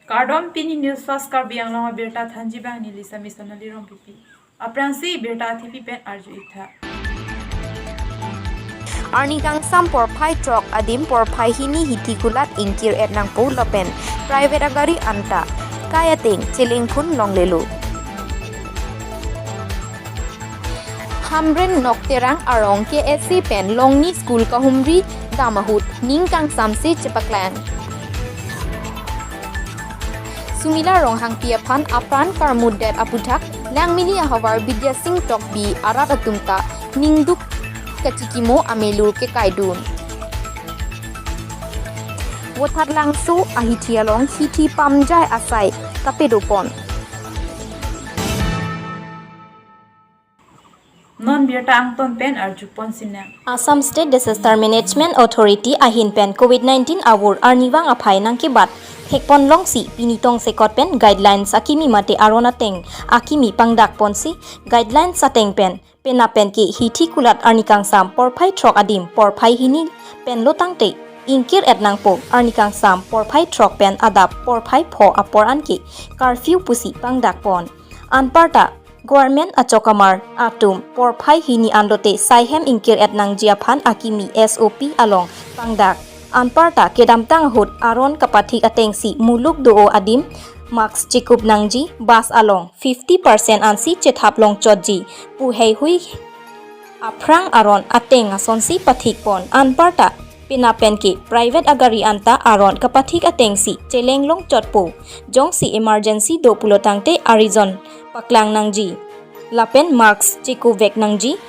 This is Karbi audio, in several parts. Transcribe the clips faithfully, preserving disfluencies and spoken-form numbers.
Kardom, pini News Fast Karbi Anglong abirta thanji abang neli Sami Sonali Rongpipi. Aphrangsi birta athipi pen arju-ik tha. Arni kangsam porphai throk adim porphai hini hithi kulat ingkir-et nangpo lapen private agari anta kai ateng chelengphun longlelo. Hamren Nokterang arong K S A pen Longni School kahumri dam ahut ning kangsamse chepaklang. Sumila Ronghangpi aphan apran karmutdet aputhak Langmili ahavar Bidya Sing Tokbi arat atum ta ningduk kachikimo amelur kekaidun. Vothatlangso ahithi along hithi pamjai asai kapedopon. Non birta angton pen arjupon sinang. Assam State Disaster Management Authority ahin pen covid nineteen avur arnivang aphai nangkebat thekpon longsi pini tongsekot pen guidelines akimi mate aron ateng akimi pangdakponsi guidelines ateng pen penap pen ke hithi kulat arni kangsam porphai throk adim porphai hini pen lotangte ingkir-et nangpo. Arni kangsam porphai throk pen adap porphai pho apor anke curfew pusi pangdakpon. Anparta government achokamar atum porphai hini anlote saihem ingkir-et nangji aphan akimi S O P along pangdak. Anparta kedamtang ahut aron kapathik atengsi muluk do-o adim mask chekup nangji, bus along fifty percent ansi chethap longchotji pu heihui aphrang aron ateng asonsi pathikpon. Anparta penap pen ke private agari anta aron kapathik atengsi cheleng longchotpo. Jongsi emergency do pulotangte a-reason paklang nangji lapen mask chekuvek nangji,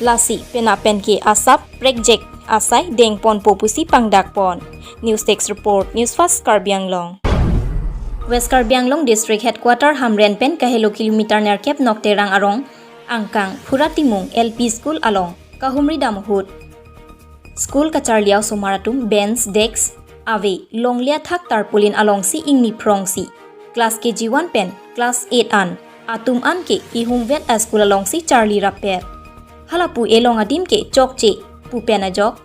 lasi penap pen ke asap prekjek asai dengponpo pusi pangdakpon. News Desk Report, News Fast Karbi Anglong. West Karbi Anglong District Headquarter Hamren pen kahelo kilometer nerkep Nokterang arong angkang Phura Timung L P School along kahumri dam ahut school kacharli osomar atum bench, desk ave longle athak tarpaulin alongsi ingni phrongsi class K G one pen class eight an atum anke ihumvet a-school alongsi charli rappet. Halapu elong adim ke chokche pu pen ajok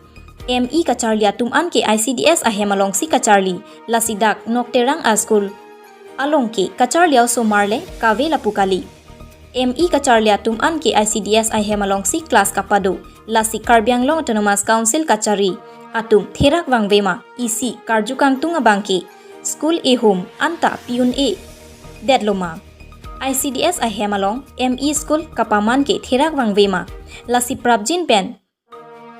M E kacharli atum anke I C D S ahem alongsi kacharli, lasi dak Nokterang a-school along ke kacharli osomar le kave lapu kali. M E kacharli atum anke I C D S ahem alongsi class kapado, lasi Karbi Anglong Autonomous Council kachari atum therak vangve ma, isi karju kangtung abangke school ihum anta pi-un-edet loma, I C D S ahem along M E school kapaman ke therak vangve ma, lasi prapjin pen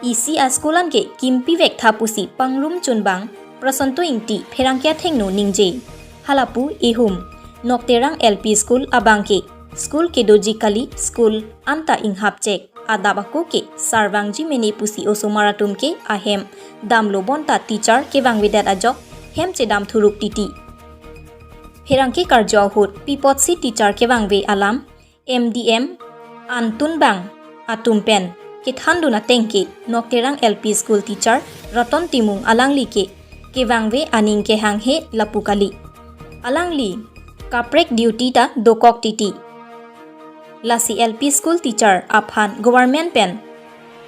isi a-school anke kimpi vektha pusi pangrum chunbang Prasanto Ingti pherangke athengno ningje. Halapu ihum Nokterang L P School abangke school kedoji kali, school anta inghapchek, adap ako ke sar vangji mene pusi osomar atum ke ahem damlo bonta teacher kevangvedet ajok hem chedam thuruk titi. Pherangke karju ahut pi apotsi teacher kevangve alam M D M antunbang atum pen kethandun ateng ke Nokterang L P School teacher Raton Timung alangli ke kevangve aning kehanghe lapu kali. Alangli kaprek duty ta dokok titi. Lasi L P school teacher aphan government pen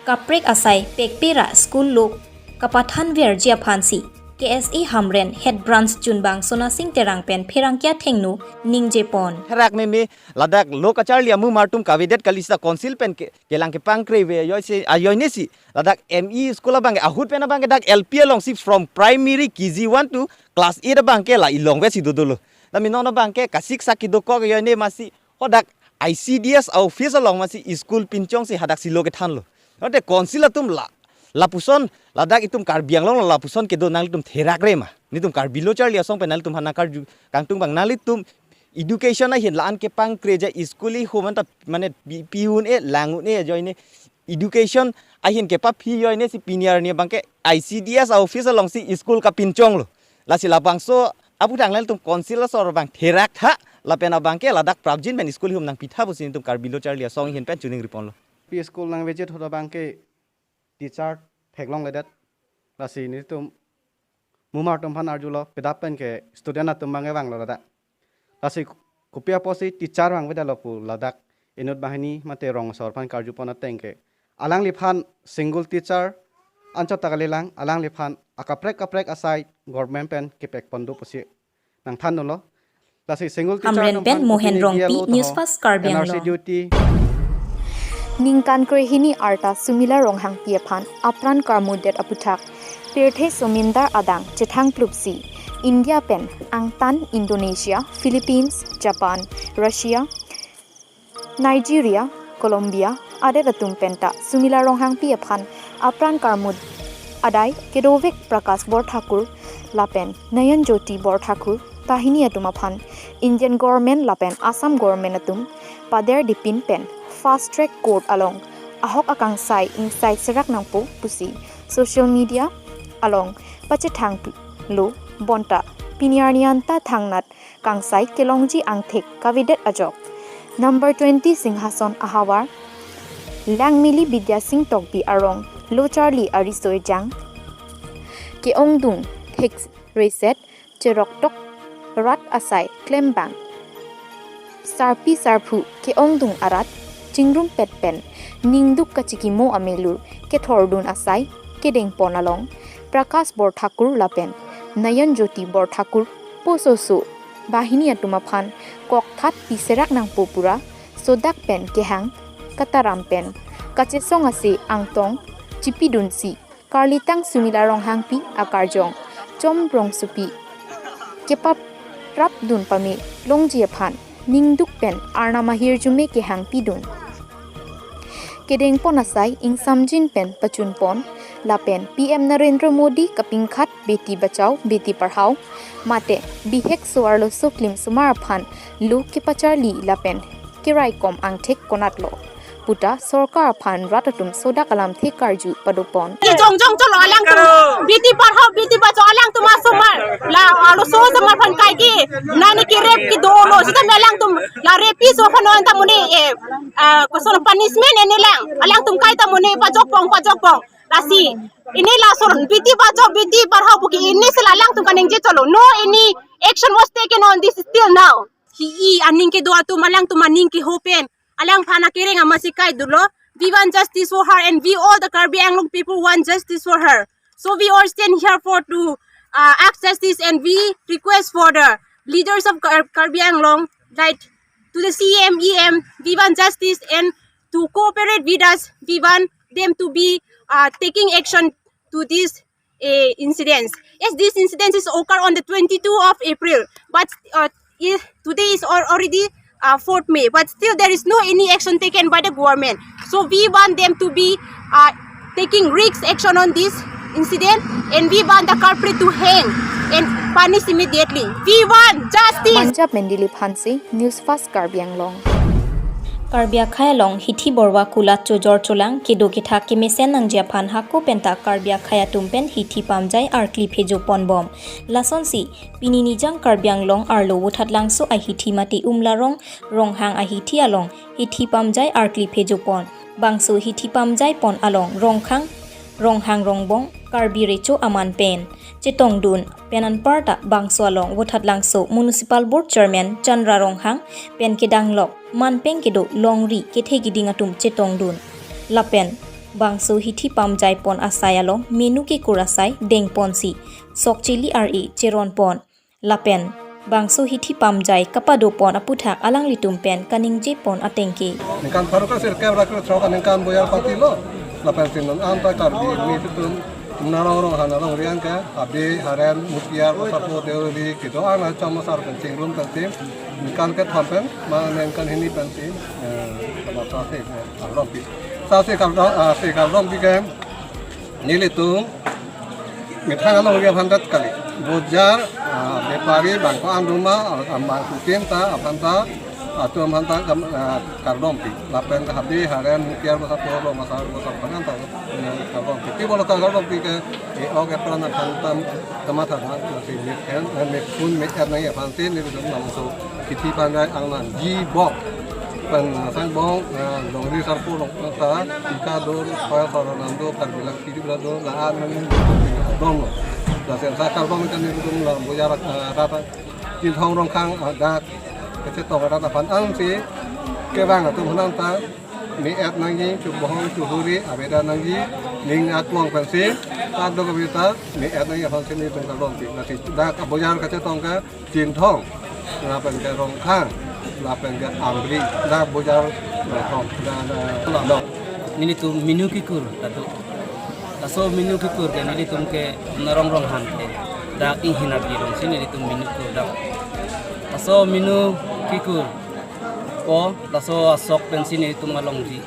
kaprek asai pekpera school lo kapathanverji aphansi K S A Hamren Head Branch chunbang Sonasing Terang pen pherangke athengno ningjepon. Therak meme ladak lo kacharli amumar atum kavedet kali sita council pen ke, kelang kepangkreve ajoine si ladak M E school abangke ahut pen abangke dak L P alongsi from primary K G one to class eight abangke la ilongvesi dodolo. Tame non abangke kasiksak kedokok ajoine masi hadak I C D S office along masi school pinchongsi hadak si lo kethanlo. Note council atum la lapuson ladak itum Karbi Anglong lapuson kedo, nanglitum therakre ma? Netum Karbi Lo Charli Asong pen nanglitum aphan nangkarju kangtung abang, nanglitum education ahin la-an kepangkreje school ihum anta mane pi-, pi-un-e lang-un-e ajoine education ahin kepaphi ajoine si pini arni abangke I C D S office alongsi school kapinchonglo. Lasi labangso aputhak nanglitum council asor abang theraktha, lapen abangke ladak prapjin pen school ihum nangpitha pusi netum Karbi Lo Charli Asong ahin pen choningriponlo. Pi school nangvejet ahut abangke teacher theklongledet. Lasi netum mumar atum aphan arjulo, pedap pen ke student atum abangke vanglo ladak. Lasi kopi apotsi teacher vangvedetlo pu ladak inut banghini mate rong asor aphan karjupon ateng ke alangliphan single teacher anchot ta kalilang, alangliphan akaprek kaprek asai government pen kepekpon do pusi nangthandunlo. Lasi single teacher Hamren pen Mohen Rongpi, News Fast Karbi Anglong. Duty. Ningkan krehini arta Sumila Ronghangpi aphan apran karmudet aputhak pirthe somindar adang chethangplupsi India pen angtan Indonesia, Philippines, Japan, Russia, Nigeria, Colombia adet atum penta Sumila Ronghangpi aphan apran karmud adai kedovek Prakash Borthakur lapen Nayan Jyoti Borthakur banghini atum aphan Indian government lapen Assam government atum paderdipin pen fast track court along ahok akangsai ingsai serak nangpo pusi social media along pachethanglo bonta pini arni anta thangnat kangsai kelongji angthek kavedet ajok number twenty Singhason ahavar Langmili Bidya Sing Tokbi arong lo charli ariso ejang ke-ongdung thekreset cheroktok rat asai klembang sarpi sarphu ke-ongdung arat chingrumpet pen ningduk kachikimo amelur kethordun asai kedengpon along Prakash Borthakur lapen Nayan Jyoti Borthakur pososo banghini atum aphan kokthat piserak nangpo pura sodak pen kehang kataram pen kachesong ase angtong chipidunsi karlitang Sumila Ronghangpi akarjong Chom Rongsopi kepaprapdun pame longji aphan ningduk pen arnam ahirjume kehangpidun. Kedengpon asai ingsamjin pen pachunpon lapen P M Narendra Modi kapingkhat Beti Bachao Beti Padhao mate bihek so-arloso klimsomar aphan lo kepacharli lapen keraikom angthek konatlo puta sorkar aphan rat atum sodak alamthe karju padopon. Ke jongjong cholo alangtum Beti Padhao Beti Bachao alangtum asomar la arloso somar aphan kaike nani kerep kedolo sita me alangtum la repi so aphan non ta mune eh ah, koson punishment ene lang alangtum kaita mune pajokpong pajokpong lasi ini la soron Beti Bachao Beti Padhao puke ini sila alangtum kaningje cholo no any action was taken on this till now. Hi-i aning kedo atum alangtum aning kehopen alangphan akereng amasi kai dolo. We want justice for her and we all the Karbi Anglong people want justice for her. So we all stand here for to uh, ask justice and we request for the leaders of Kar- Karbi Anglong, like to the C M, E M, we want justice and to cooperate with us. We want them to be uh, taking action to these uh, incidents. Yes, this incident is occurred on the twenty-two of April, but uh, i- today is al- already uh, fourth May, but still there is no any action taken by the government. So we want them to be uh, taking risk action on this incident, and we want the culprit to hang and punish immediately. We want justice. Manjab Mendili Phansi, News Fast Karbi Anglong. Karbi akhei along hithi borwa kulat chojor cholang kedo kethak kemesen nangji aphan hako penta Karbi akhei atum pen hithi pamjai arkli phejopon bom. Lasonsi pini nijang Karbi Anglong arlo Vothatlangso ahithi mate Umlarong Ronghang ahithi along hithi pamjai arkli phejopon. Bangso hithi pamjaipon along Rongkhang Ronghang Rongbong Karbi Recho aman pen chetongdun pen anparta bangso along Vothatlangso Municipal Board Chairman Chandra Ronghang pen kedanglok manpeng kedo longri kethe keding atum chetongdun. Lapen bangso hithi pamjaipon asai along menu kekur asai dengponsi sokchili ar-e cheronpon. Lapen bangso hithi pamjai kapadopon aputhak alanglitum pen kaningjepon atengke. Ningkan pharo kre sirkep ra krethrok aningkan Boyar Party lo. Lapen si non anta Karbi nelitum Umlarong Ronghang along riang ke Habe, Haren, Mutiar, Bosarpo, Deuri kedo-an achom asar pen chingrum pen si ningkan kethom pen ma ningkan hini pen si eh, kama sa se eh, kardom pi. Sa se kardom ah, se kardom pi ke nelitum methang alongri aphan det kali. Bojar ah, bepari bang ko-an doma ah, bang kutin ta aphan ta atum aphan ta kam- ah, kardom pi. Lapen Habe, Haren, Mutiar, Bosarpo, Lomasar, Bosar aphan ta eh, kardom pi. Ti bolo ta kardom pi ke e ok epran aphan tam kamatha dan si mit en eh, mit kun mit er nai aphan si nelitum bangso hithi pamjai angnan ji bok pen sang bong eh, longri sarpo long ta ika do paya saranan do karbilang kiri bela do la an nang dong lo. Da sen sa karbom kan nelitum la Bojar eh, rata Chinthong Rongkhang eh, dak kechetong rata aphan ang si kevang atum aphan ta Me-et nangji, chubohong chuhuri, abeda nangji, ning aklong pensi, kadokave ta, me-et nangji aphansi nelitum kalongpik. Lasi dak abojar kachetong ke Chinthong, lapen ke Rongkhang, lapen ke Amri, dak bojar Rongkhang, dak, dak, dak. Nelitum minu kikur kaduk. Laso minu kikur ke nelitum ke Narong Ronghan ke dak inghin abidi alongsi nelitum minu kikur dak. Laso minu kikur ko laso asok pensi nelitum alongri,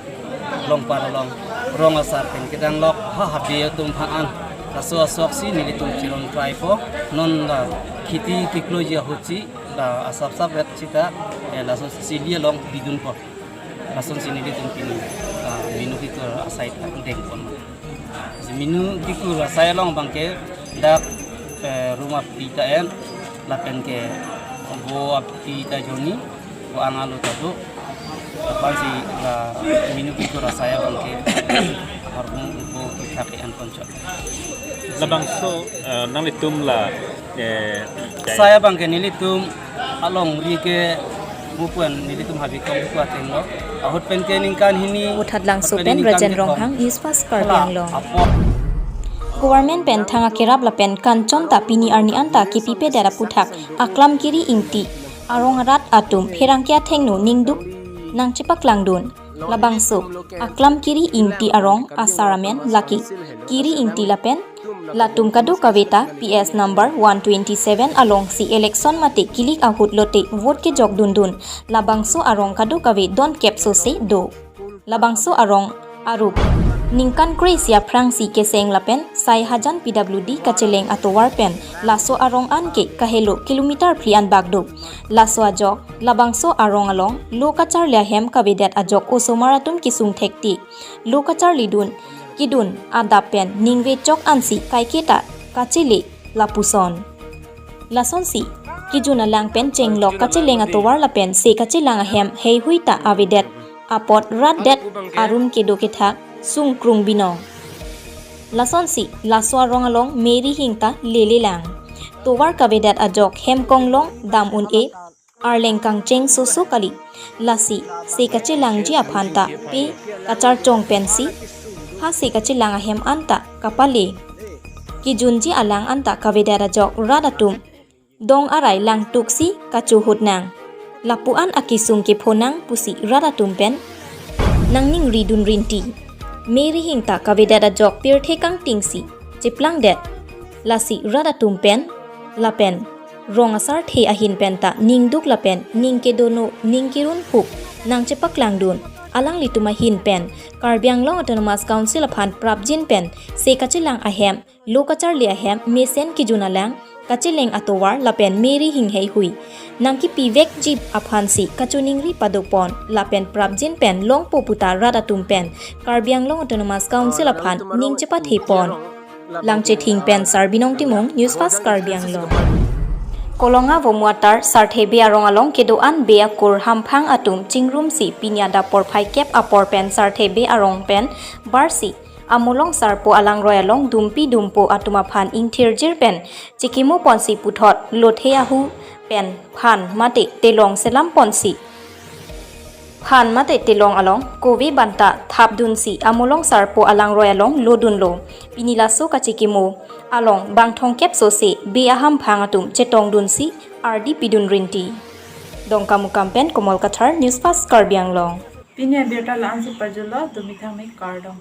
Longpar along, rong asar pen kedanglok ha habe atum aphan. Laso asoksi nelitum chiron kraipo, non la kheti kekloji ahutsi la asapsap vet sita, eh, laso sili along bidunpo. Lasonsi nelitum pini, ah, minu kikur asai ta dengpon. Minu kikur asai along abangke dak, eh, rum api ta en, lapen ke vo api ta joni, vo angalo ta do. Lapensi la minu kikur asai abangke harbung vo kithak en ponchot. Labangso, eh, nanglitum la, eh, asai abangke nelitum alongri ke mupuan nelitum habe kong mupuan ateng lo. Ahut pen ke ningkan hini. Vothatlangso ahut pen pen ningkan Rajen kethom. Ronghang, News Fast Karbi Anglong. Apot. Government pen thang akerap lapen Kanchon ta pini arni anta kipipedet aputhak Aklam Kiri Ingti arong arat atum pherangke athengno ningduk nangchepaklangdun. Labangso Aklam Kiri Ingti arong asar amen lake Kiri Ingti lapen latum kadokave ta P S number one twenty-seven alongsi election mate kilik ahut lote vote kejok dundun. Labangso arong kadokave don kep sose do. Labangso arong arup ningkan kre-isi aphrangsi keseng lapen Saihajan P W D kacheleng atovar pen laso arong an ke kahelo kilometer phli an bak do. Laso ajok labangso arong along lo kacharli ahem kavedet ajok osomar atum kesung thektik. Lo kacharlidun kedun adap pen ningve chok ansi kaiketa kachele lapuson. Lasonsi kejun alang pen chenglok kacheleng atovar lapen se kachelang ahem heihui ta avedet apot rat det arum kedo kethak sungkrung binong. Lasonsi laso arong along me rihing ta lelelang. Tovar kavedet ajok hem konglong dam un-e arleng kangcheng soso kali. Lasi se kachelangji aphan ta pe kacharchong pensi ha se kachelang ahem anta kapale. Kejunji alang anta kavedet ajok rat atum dong arai langtuksi kachohut nang. Lapu-an akesung kepho nang pusi rat atum pen nangningri dun rinti. Me rihing ta kavedet ajok pirthe kangtingsi cheplangdet. Lasi rat atum pen lapen rong asarthe ahin pen ta ningduk lapen ning kedono ning kerun phuk nangchepaklangdun. Alanglitum ahin pen Karbi Anglong Autonomous Council aphan prapjin pen se kachelang ahem, lo kacharli ahem, mesen kejun alang, kacheleng atovar lapen me rihing heihui nangkipivekji aphansi kachiningri padopon lapen prapjin pen longpo puta rat atum pen Karbi Anglong Autonomous Council aphan ning chepathepon. Langchething pen Sarbinong Timung, News Fast Karbi Anglong. Kolonga Vomuatar Sarthe Bey arong along kedo-an bey akur hamphang atum chingrumsi pini adap porphai kep apor pen Sarthe Bey arong pen barsi Amolong Sarpo alangroi along dumpi dumpo atum aphan ingthirjir pen chekimo ponsi puthot lothe ahu pen phan mate telong selam ponsi phan mate telong along kove banta thapdunsi Amolong Sarpo alangroi along lodunlo. Pini laso kachekimo along bang thomkep sose bey ahamphang atum chetongdunsi ardi pidun rinti. Dongkamukam pen Komol Kathar, News Fast Karbi Anglong. Pini abirta la-ansi parjulo, dumi thangmi kardom.